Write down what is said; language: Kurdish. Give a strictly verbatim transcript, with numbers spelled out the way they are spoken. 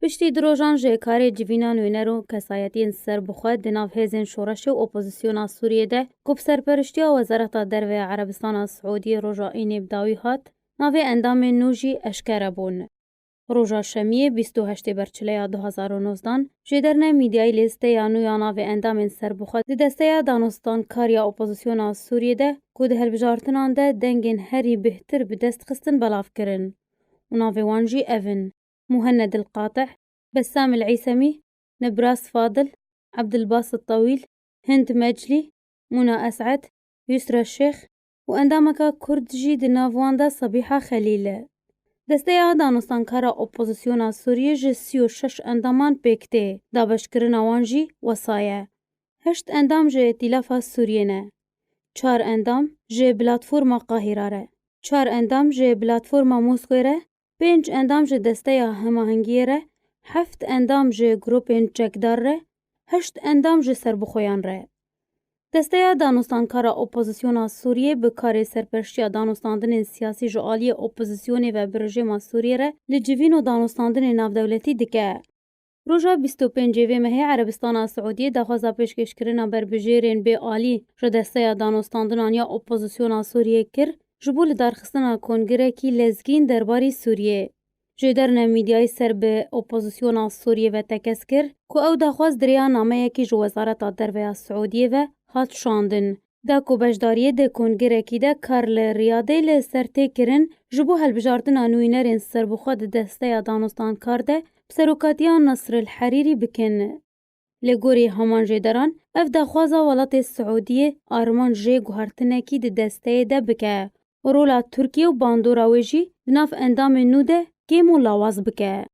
Piştî du rojan ji karê civîna nûner û kesayetiyên serbixwe di nav hêzên şoreşê û opozisyona Sûriyê de ku bi serperiştiya Wezareta Derve ya Erebistana Siûdiyê roja Înê bi dawî hat, navê endamên nû jî eşkere bûn. Roja Şemiyê bîst û heştê Berçileya du hezar û nozdan, jêderne mîdyayî lîsteya nû ya navê endamên serbixwe di desteya danostankar ya opozisyona Sûriyê de ku di hilbijartinan de dengên herî bêhtir bi dest xistin belav kirin. Û navê wan jî ev in: Muhenned El Qatih, Bessam El Îsemî, Nebras Fadil, Ebdilbasit Tawîl, Hind Meclî, Mûna Es'ed, Yusra Şêx û endameka Kurd jî di nav wan de Sabîha Xelîl e. Desteya danostankara opozisyona Sûriyê ji sî û şeş endaman pêk tê, dabeşkirina wan jî wesa ye. Heşt endam ji Îtîlafa Sûriyê ne. Çar endam ji Platforma Qahîra re. Çar endam ji Platforma Moskoyê re, pênc endam ji Desteya Hemahengiyê re, heft endam ji grûpên çekdar re, heşt endam ji serbixweyan re. Desteya Danostankara Opozisyona Sûriyê bi karê serpeştiya danostandinên siyasî ji aliyê opozisyonê ve bi rejîma Sûriyê re li civîn û danostandinên navdewletî dike. Roja bîst û pêncê vê mehê Erebistana Siûdiyê daxwaza pêşkêşkirina berbijêrên bê alî ji Desteya Danostandinan ya Opozisyona Sûriyê kir, ji bo lidarxistina kongirekî lezgîn derbarî Sûriyê. Jêderne mîdyayî ser bi opozisyona Sûriyê ve tekez kir ku ew daxwaz di rêya nameyekî ji Wezareta Derve ya Siûdiyê ve hat şandin, da ku beşdariyê di kongirekî de kar li Riyadê li ser tê kirin, ji bo hilbijartina nûnerên serbixwe di Desteya Danostankar de bi serokatiya Nasr El Herîrî bikin. Li gorî heman jêderan, ev daxwaza welatê Siûdiyê armanc jê guhertinekî di desteyê de bike û rola Tirkiye û bandora wê jî di nav endamên nû de kêm û lawaz bike.